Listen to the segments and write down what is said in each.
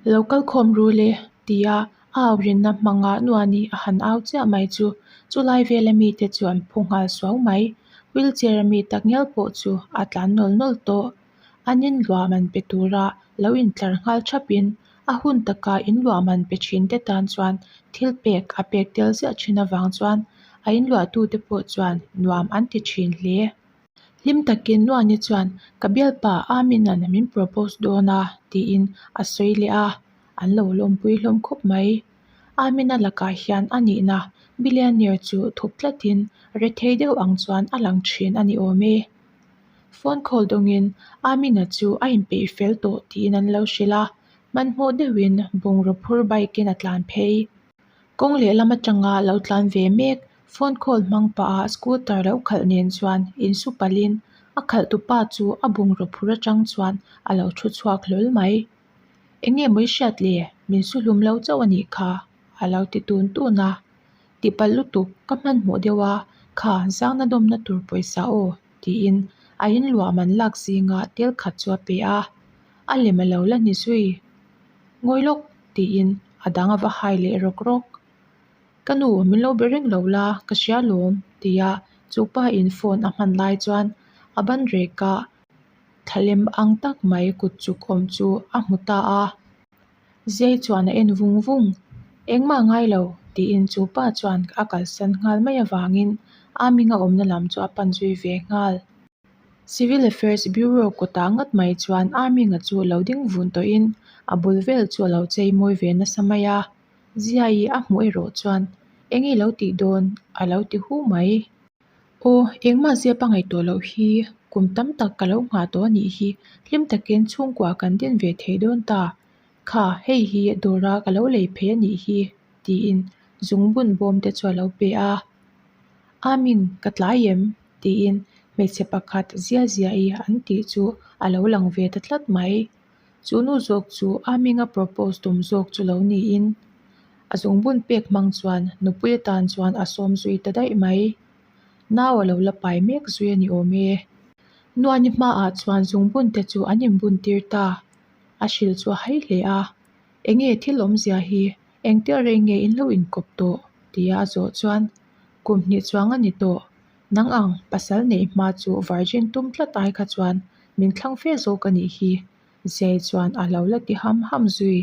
Lo kal khawm ru le, tia a au rinna hmanga Nuani a han au chiah mai chu chulai vela mite chu an phu nghal suau mai. Wheelchair a mi takngial pawh chu a tlan nawl nawl tawh. An inluah man pe tura lo intlar nghal thapin a hun taka inluah man pe thin te tan chuan thil pek a pek tel ziah thin avang chuan a inluahtute pawh chuan nuam an ti thin hle. Hlim takin Nuani chuan ka bialpa Amina'n min propose dawn a tiin a sawi leh a, an lo lawmpui hlawm khawp mai. Amina lakah hian a nihna billionaire chu thup tlatin rethei deuh ang chuan a lang thin a ni awm e. Phone call dawngin Amina chu a inpeih fel tawh tiin an lo hrilh a, hmanhmawh deuhin bungraw phur bike in a tlan phei. Kawng lehlam atanga lo tlan ve mek phone call hmang pah a scooter lo khalh nen chuan insu palhin a khalh tupa chu a bungraw phur atang chuan a lo thu chhuak hlawl mai. Eng nge maw i hriat le? Min su hlum lo chauh a nih kha a lo ti tun tun a. Tihpalh lutuk ka hmanhmawh deuh a, kha zangna dawmna tur pawisa aw tiin a inluah man lak zinga tel khat chu a pe a, a lem a lo la ni zui. Ngawi lawk tiin a dang a va hai leh rawk rawk. Ka nu min lo be reng lo la ka hria lawm tia chu pa in phone a hman lai chuan a ban rek a thlalem ang tak mai kut chuk awm chu a hmu ta a. Zai chuan a en vung vung, Engmah a ngai lo, tiin chu pa chuan a kalsan nghal mai avangin a hming a awmna lam chu a pan zui ve nghal. Civil Affairs Bureau kawtah ngat mai chuan a hminga chu lo ding vun tawhin a bul vel chu a lo chei mawi ve nasa mai a, Ziaii a hmuh erawh chuan eng nge lo tih dawn a lo ti hu mai. Aw, engmah zep a ngaihtuah loh hi kum tam tak ka lo nghah tawh a nih hi, hlim takin chhungkua kan din ve thei dawn ta. Kha, hei hi dawra ka lo lei phei a nih hi, tiin zungbun bawm te chu a lo pe a. Amin, ka tlai em? tiin hmeichhe pakhat zia ziahi an tih chu a lo lang ve ta tlat mai. Chu nu zawk chu a hminga propose tum zawk chu lo niin a zungbun pek hmang chuan nupui atan chuan a sawm zui ta daih mai. Nau a lo la pai mek zui a ni awm e. Nuani hmaah chuan zungbun te chu an inbun tir ta. A hrilh chu a hai hle a, Enge thil awmzia hi engtia rei nge in lo inkawp tawh? tia a zawh chuan kum hnih chuang a ni tawh. Nang ang, pasal neih hma chu virgin tum tlat ai kha chuan min thlang fe zawk a nih hi, Zai chuan a lo la ti ham ham zui.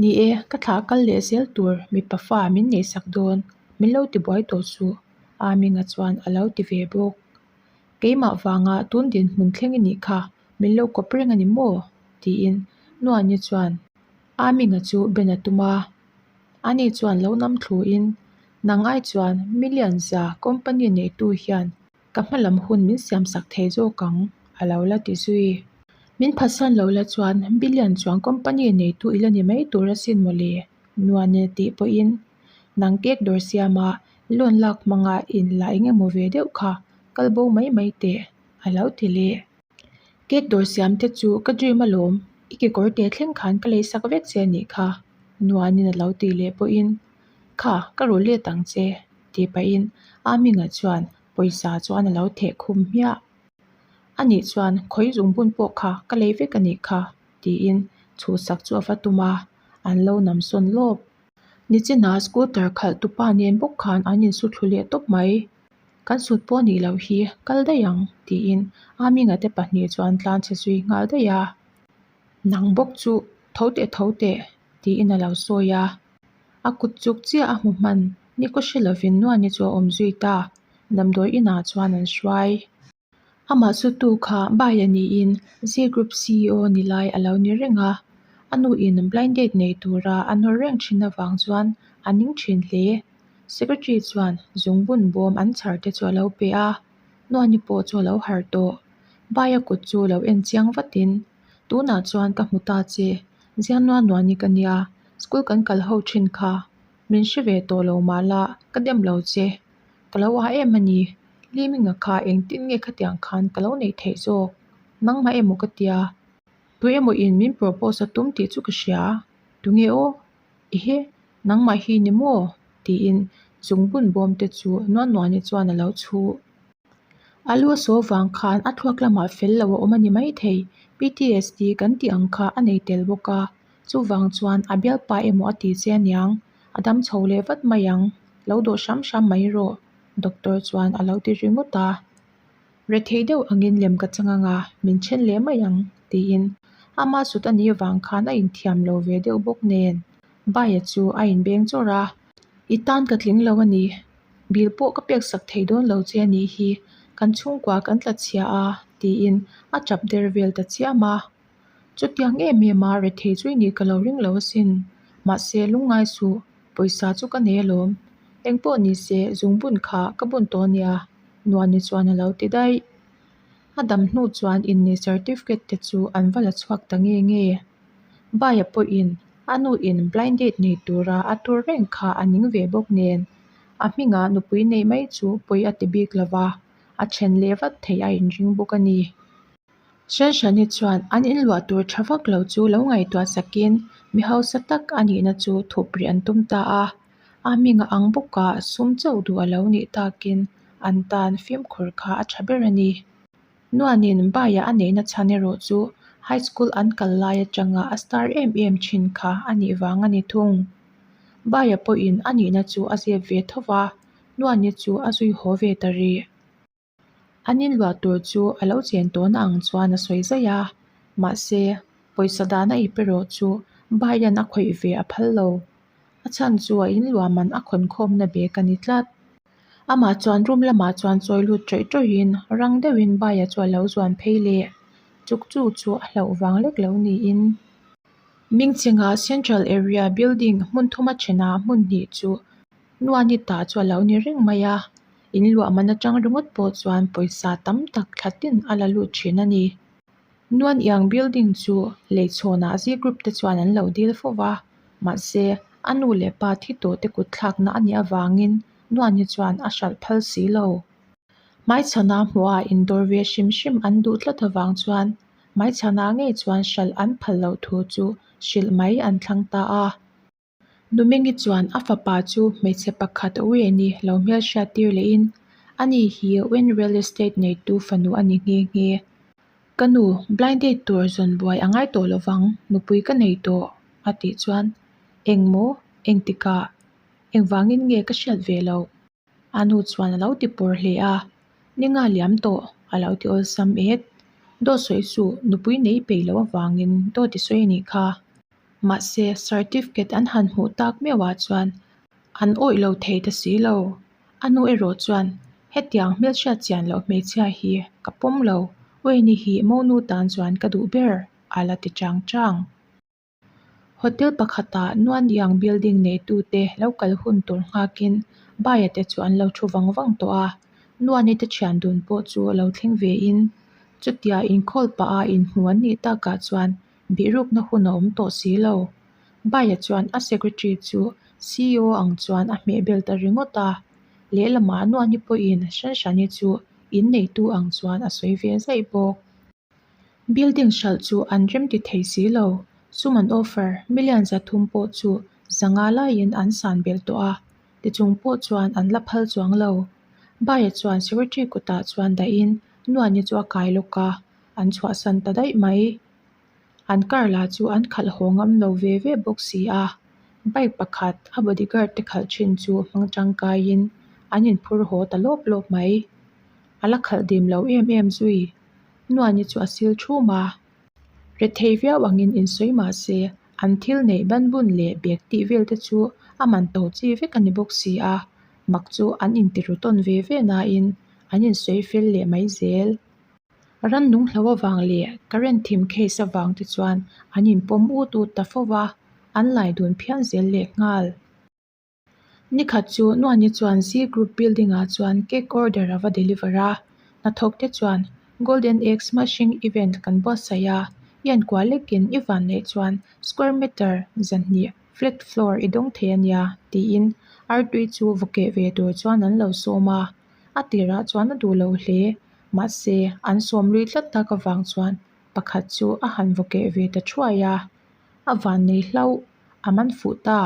Ni e, ka thlah kal leh zel tur mipa fa min neihsak dawn, min lo ti buai tawh suh, Aminga chuan a lo ti ve bawk. Keimah vanga tun dinhmun thleng i nih kha, min lo kawp reng a ni maw? tiin Nuani chuan Aminga chu ben a tum a. Ani chuan lo nam thluin, Nang ai chuan million za company neitu hian ka hma lam hun min siam sak thei zawk ang, a lo la ti zui. Min phatsan lo la chuan billion chuang company neitu i la ni mai tur asin mawle, Nuane tih pawhin nang cake dawr siama loan lak hmanga in la eng emaw ve deuh kha kal bo mai mai teh, a lo ti leh. Cake dawr siam te chu ka dream alawm, i kekawr te thleng khan ka lei sak vek che a nih kha, Nuanin a lo tih leh pawhin Kha, ka ru let ang che, tih pahin Aminga chuan pawisa chuan a lo theh khum hmiah. Anih chuan khawi zungbun pawh kha ka lei vek a nih kha, tiin chhuhsak chu a va tum a, an lo nam sawn lawp. Nichinah scooter khalh tupa nen bawk khan an insu thlu leh tawp mai. Kan sut pawh nih loh hi kal daih ang, tiin Aminga te pahnih chuan tlan chhe zui nghal daih a. Nang bawk chu tho teh tho teh, tiin a lo sawi a. A kut chuk chiah a hmu hman ni kaw hre lovin Nuani chu a awm zui ta. Damdawi inah chuan an hruai. Amah sutu kha Baia niin Zee Group CEO ni lai a lo ni reng a. A nuin blind date nei tura a nawr reng thin avang chuan a ning thin hle. Secretary chuan zungbun bawm an chhar te chu a lo pe a, Nuani pawh chu a lo harh tawh. Baia kut chu lo en chiang vatin, Tunah chuan ka hmu ta che, Zianua Nuani ka nia, school kan kal ho thin kha, min hre ve tawh lo mah la, ka dem lo che. Ka lo a em a ni, Liminga kha engtin nge khatiang khan ka lo neih theih zawk? Nangmah emaw ka tia, tu emaw in min propose a tum tih chu ka hria, tunge aw? Ehe, nangmah hi ni maw? tiin zungbun bawm te chu nuan nuani chuan a lo chhuh. A lu a saw vang khan a thluak lamah fel lo a awm a ni maithei. PTSD kan tih ang kha a nei tel bawk a. Chuvang chuan a bialpa emaw a ti che aniang, a dam chho leh vat mai ang, lo dawh hram hram mai rawh, doctor chuan a lo ti ringawt a. Rethei deuh angin lem ka chang anga min then leh mai ang, tiin ama sut a nih vang khan a inthiam lo ve deuh bawk nen Baia chu a inbeng chawrh a. I tan ka tling lo a ni, bill pawh ka pek sak thei dawn lo che a nih hi, kan chhungkua kan tla chhia a, tiin a tap der vel ta chiam a. Chutiang em em a rethei chu i nih ka lo ring lo asin. Mahse, lungngai suh, pawisa chu ka nei alawm. Engpawh ni se, zungbun kha ka bun tawh ania, Nuani chuan a lo ti daih. A dam hnu chuan inneih certificate te chu an va la chhuak ta nge nge. Baia pawhin a nuin blind date nei tura a tur reng kha a ning ve bawk nen, a hmingah nupui neih mai chu pawi a ti bik lova, a then leh vat theih a inring bawk a ni. Hranhrani chuan an inluah tur tha vak lo chu lo ngaihtuah sakin mi hausa tak a nihna chu thup rih an tum ta a. A hminga ang bawka sum chauh duh a lo nih takin an tan fimkhur kha a tha ber a ni. Nuanin Baia a neihna chhan erawh chu High School an kal lai atanga a star em em thin kha a nih vang a ni thung. Baia pawhin a nihna chu a zep ve tho va, Nuani chu a zui haw ve ta rih. An inluah tur chu a lo chen tawhna ang chuan a sawi zaih a, mahse, pawisa dahna ip erawh chu Biden a khawih ve a phal lo. A chhan chu a inluah man a khawn khawmna bag a ni tlat. Amah chuan room lamah chuan chawi lut ṭawih ṭawihin rang deuhin Baia chu a lo zuan phei leh. Chuk chu chu a hlauh vang lek lo niin. Mingchhinga Central Area Building hmun thuma ṭhenah hmun hnih chu Nuani ta chu a lo ni reng mai a. In luah man atang ringawt pawh chuan pawisa tam tak thla tin a la lut thin a ni. Nuan Iang building chu leichhawnah Z group te chuan an lo dil fo va, mahse a nu leh pa thi tawh te kut thlakna a nih avangin Nuani chuan a hralh phal si lo. Hmaichhana hmuha indawr ve hrim hrim an duh tlat avang chuan hmaichhana ngei chuan hralh an phal loh thu chu hrilh mai an thlang ta a. Numengi chuan a fapa chu hmeichhe pakhat Wen-i lo hmelhriat tir lehin, Ani hi Wen Real Estate neitu fanu a ni nghe nghe. Ka nu, blind date tur zawn buai a ngai tawh lovang, nupui ka nei tawh, a tih chuan, Eng maw? Engtikah? Engvangin nge ka hriat ve loh? A nu chuan a lo ti pawr hle a, Ni nga liam tawh, a lo ti awlsam et. Dawt sawi suh, nupui nei peih loh avangin dawt i sawi a nih kha. Mahse, certificate an han hmuh tak meuhah chuan an awih lo thei ta si lo. A nu erawh chuan, Hetiang hmelhriat chian loh hmeichhia hi ka pawm lo, Wayne-i hi monu tan chuan ka duh ber, a la ti chang chang. Hotel pakhatah Nuaniang building neitute lo kal hun tur nghakin Baia te chu an lo thu vang vang tawh a, Nuani te thian dun pawh chu lo thleng vein chutia inkhawl pah a inhmu an nih takah chuan bihrukna hun a awm tawh si lo. Baia chuan a secretary chu CEO ang chuan a hmeh bel ta ringawt a, lehlamah Nuani pawhin Hranhrani chu inneitu ang chuan a sawi ve zaih bawk. Building hralh chu an rem ti thei si lo. Sum an offer million 300 pawh chu 500 laiin an san belh tawh a, tichung pawh chuan an la phal chuang lo. Baia chuan secretary kutah chuan dahin Nuani chu a kai lawk a, an chhuahsan ta daih mai. An car lah chu an khalh haw ngam lo ve ve bawk si a, bike pakhat a bodyguard te khalh thin chu hmang tangkaiin an inphur haw ta lawp lawp mai. A la khalh dim lo em em zui. Nuani chu a sil thum a. Rethei viau angin insawi mah se, an thil neih banbun leh bag tih vel te chu a man to chi vek a ni bawk si a, mak chu an intiru tawn ve ve nain an insawi fel leh mai zel. Rannung hlo avang leh current thim case avang te chuan an inpawm ut ut ta fo va, an lai dun phian zel leh nghal. Nikhat chu Nuani chuan Z Group building ah chuan cake order a va deliver a, hnathawk te chuan Golden Egg Smashing event kan buatsaih a, i enkuah lekin i vanneih chuan square meter 200 flat floor i dawng thei a nia tiin artui chu vaw keh ve tur chuan an lo sawm a, a tirah chuan a duh lo hle mahse an sawm lui tlat tak avang chuan pakhat chu a han vaw keh ve ta thuai a, a vannei hlauh a man fuh ta.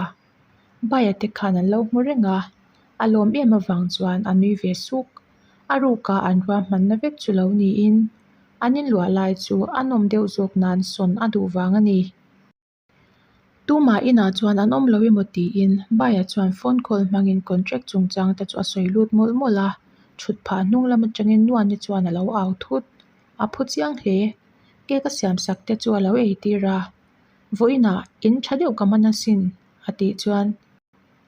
Baia te khan an lo hmu reng a, a lawm em avang chuan a nui ve suk. A ruka an ruahmanna vek chu lo niin an inluah lai chu a nawm deuh zawk nan sawn a duh vang a ni. Tumah inah chuan an awm lo emaw tiin Baia chuan phone call hmangin contract chungchang te chu a sawi lut mawlh mawlh a, thut phah hnung lam atangin Nuani chuan a lo au thut. A phu chiang hle. Cake a siam sak te chu a lo ei tir a, Vawiinah in tha deuh ka man asin a tih chuan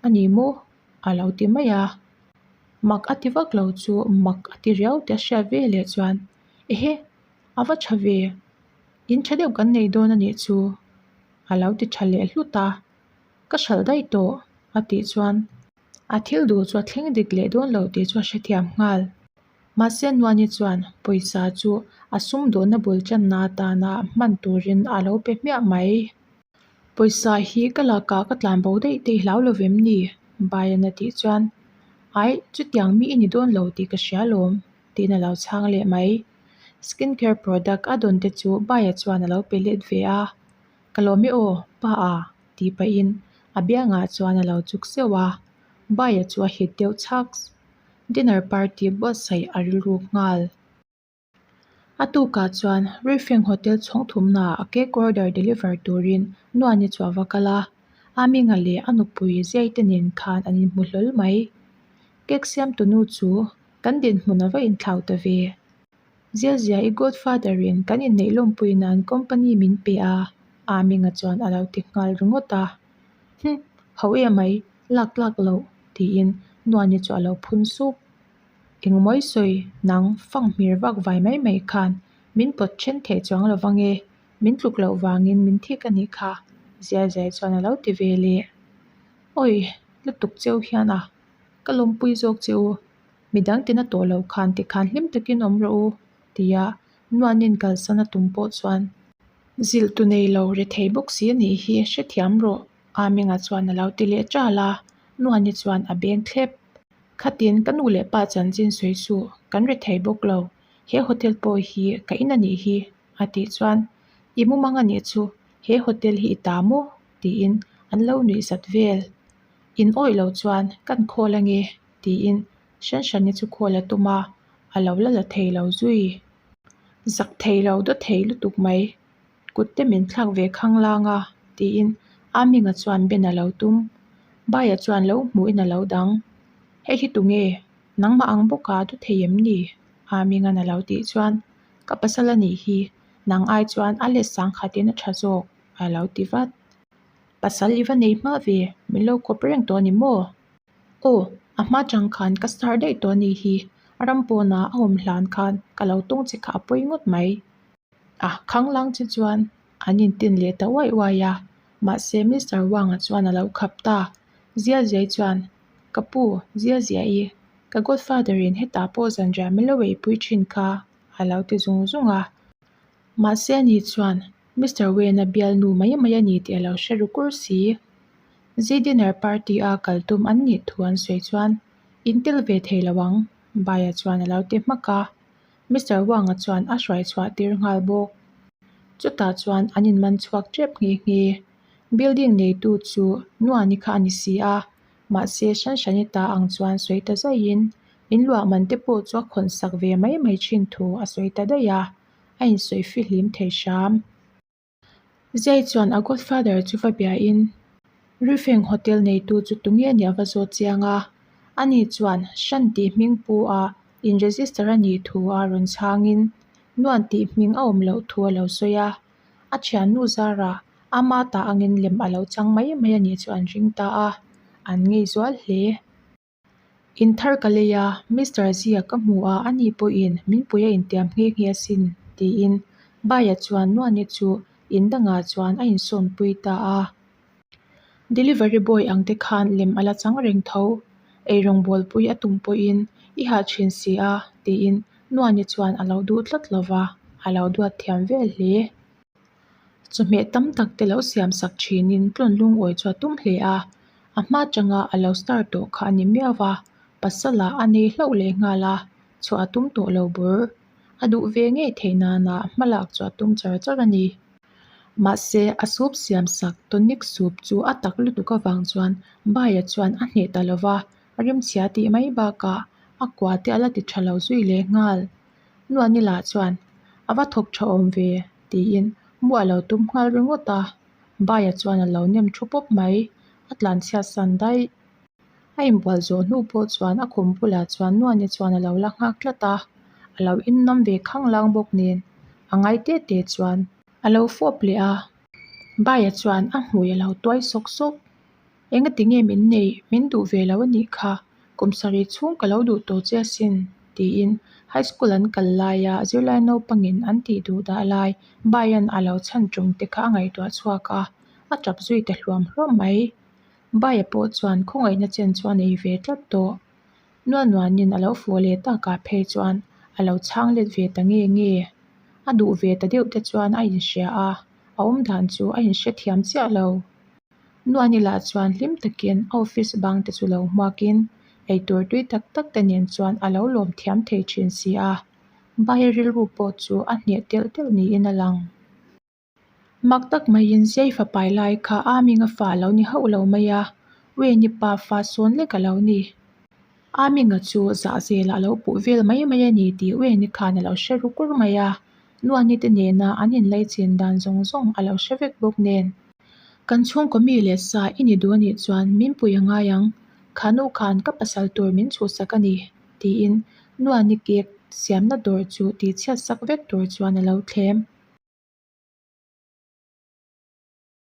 A ni maw? a lo ti mai a. Mak a ti vak lo chu mak a ti riau tih a hriat ve leh chuan Ehe! A va tha ve! In tha deuh kan nei dawn a nih chu a lo ti tha leh hlut a. Ka hralh daih tawh a tih chuan a thil duh chu a thleng dik leh dawn lo tih chu a hrethiam nghal. Mahse Nuani chuan pawisa chu a sumdawnna bul tanna atana hman turin a lo pe hmiah mai. Pawisa hi ka lakah ka tlan bo daih te i hlau lo vem ni? Baian a tih chuan Aih, chutiang mi i ni dawn lo tih ka hria lawm tiin a lo chhang leh mai. Skin care product a dawn te chu Baia chuan a lo pe let ve a, Ka lawm e aw, pa a tih pahin a biangah chuan a lo chuk zeuh a, Baia chu a hit deuh chhak. Dinner party buatsaih a rilruk nghal. A tukah chuan Ruifeng Hotel chhawng thumnaah a cake order deliver turin Nuani chu a va kal a, Aminga leh a nupui Ziai te nen khan an inhmu hlawl mai. Cake siamtu nu chu kan dinhmun a va inthlau ta ve. Ziazia i godfather in kan inneih lawmpui nan company min pe a, Aminga chuan a lo ti nghal ringawt a. Hm, ho emai, lak tlak loh, tiin Nuani chu a lo phun sup. Engmawi sawi nang fang hmir vak vai mai mai khan min pawt then theih chuang lo vang e, min tluk loh vangin min thik a nih kha, Ziai Ziai chuan a lo ti ve leh. Awi, lutuk cheu hian a, ka lawmpui zawk che u, midang tina tawh lo khan tikhan hlim takin awm rawh u, tia Nuanin kalsan a tum pawh chuan zilh tu nei lo rethei bawk si a nih hi hrethiam rawh, Aminga chuan a lo ti leh ṭal a, Nuani chuan a beng thlep. Khatin ka nu leh pa chanchin sawi suh, kan ri thei bawk lo, he hotel pawh hi ka in a nih hi, a tih chuan, I mumang a nih chu, he hotel hi i ta maw? tiin an lo nuih zat vel. In awih lo chuan kan khawl ange, tiin Hranhrani chu khawl a tum a, a lo la la thei lo zui. Zak thei lo daw thei lutuk mai, Kut te min thlak ve khanglang a, tiin Aminga chuan Ben a lo tum. Baia chuan lo hmuhin a lo dang. Hei hi tunge? Nangmah ang bawka du thei em ni? Aminga'n a lo tih chuan, Ka pasal a nih hi, nang ai chuan a let sangkhatin a tha zawk, a lo ti vat. Pasal i va nei hma ve, min lo kawp reng tawh a ni maw? Aw, a hma chang khan ka star daih tawh a nih hi, ram pawna a awm hlan khan ka lo tawng che kha a pawi ngawt mai. A khanglang che chuan an intin leh ta uai uai a, mahse Mister Wang-a chuan a lo khap ta. Zia Ziai chuan, Ka pu, Zia Ziai, ka godfather-in hetah pawh zanriah min lo eipui thin kha, a lo ti zung zung a. Mahse ani chuan Mister Wen-a bialnu mai mai a ni tih a lo hre ru kur si. Zi dinner party-a kal tum an nih thu an sawi chuan, In tel ve thei lo ang, Baia chuan a lo ti hmak a. Mister Wang-a chuan a hruai chhuah tir nghal bawk. Chutah chuan an inman chhuak tep nghe nghe. Building neitu chu Nuani kha a ni si a, mahse Hranhrani ta ang chuan sawi ta zaihin in luah man te pawh chu a khawn sak ve mai mai thin thu a sawi ta daih a, a insawi fihlim thei hram. Zai chuan a godfather chu va biain Rifeng Hotel neitu chu tunge nia va zawt chiang a, ani chuan Shan tih hming pu a in register a nih thu a rawn chhangin Nuan tih hming a awm loh thu a lo sawi a, a thiannu Zara ama ta angin lem a lo chang mai mai a nih chu an ring ta a, an ngei zual hle. In thar ka lei a, Mister Zia ka hmu a, ani pawhin min pui a intiam nghe nghe asin, tiin Baia chuan Nuani chu in dangah chuan a insawnpui ta a. Delivery boy ang te khan lem a la chang reng tho, eirawng bawlpui a tum pawhin i hah thin si a, tiin Nuani chuan a lo duh tlat lo va, a lo duat thiam vel hle. Chawhmeh tam tak te lo siam sak thinin tlawn lungawi chu a tum hle a, a hma atanga a lo star tawh kha a ni miau va, pasal ah a nei hlauh leh nghal a, chhuah a tum tawh lo bur. A duh ve ngei theih nana hma lak chu a tum char char a ni. Mahse, a soup siam sak tonic soup chu a tak lutuk avang chuan Baia chuan a hneh ta lo va, rimchhia tih mai bakah a kua te a la ti tha lo zui leh nghal. Nuanila chuan, A va thawk tha awm ve, tiin mu a lo tum nghal ringawt a. Baia chuan a lo nem thu pawp mai. A tlanchhiat san daih. A inbual zawh hnu pawh chuan a khum bulah chuan Nuani chuan a lo la nghak tlat a, a lo innam ve khanglang bawk nen a ngai te te chuan a lo fawp leh a. Baia chuan a hmui a lo tuai sawk sawk. Engati nge min neih? Min duh ve lo a nih kha. Kum sarih chhung ka lo duh tawh che asin, tiin High School an kal laia zirlai naupangin an tih duh dah lai Baia'n a lo chhan tum te kha a ngaihtuah chhuak a, a tap zui ta hluam hluam mai. Baia pawh chuan khawngaihna chen chu a nei ve tlat tawh. Nua nuanin a lo fuh leh takah phei chuan a lo chhang let ve ta nge nge. A duh ve ta deuh te chuan a inhria a, a awmdan chu a inhrethiam chiah lo. Nuani lah chuan hlim takin a office bang te chu lo hmuakin eitur tui tak tak te nen chuan a lo lawm thiam thei thin si a, Baia rilru pawh chu a hneh telh telh niin a lang. Mak tak maiin Zai fapai lai kha a Aminga fa a lo ni hauh lo mai a, Wayne-i pa fa sawn lek a lo ni. Aminga chu zahzelah a lo puh vel mai mai a ni tih Wayne-i khan a lo hre ru kur mai a, Nuani te nena an inlaichin dan zawng zawng a lo hre vek bawk nen. Kan chhungkaw mi leh sa i ni duh a nih chuan min pui a ngai ang, kha nu khan ka pasal tur min chhuhsak a ni, tiin Nuani cake siamna dawr chu tihchhiat sak vek tur chuan a lo thlem.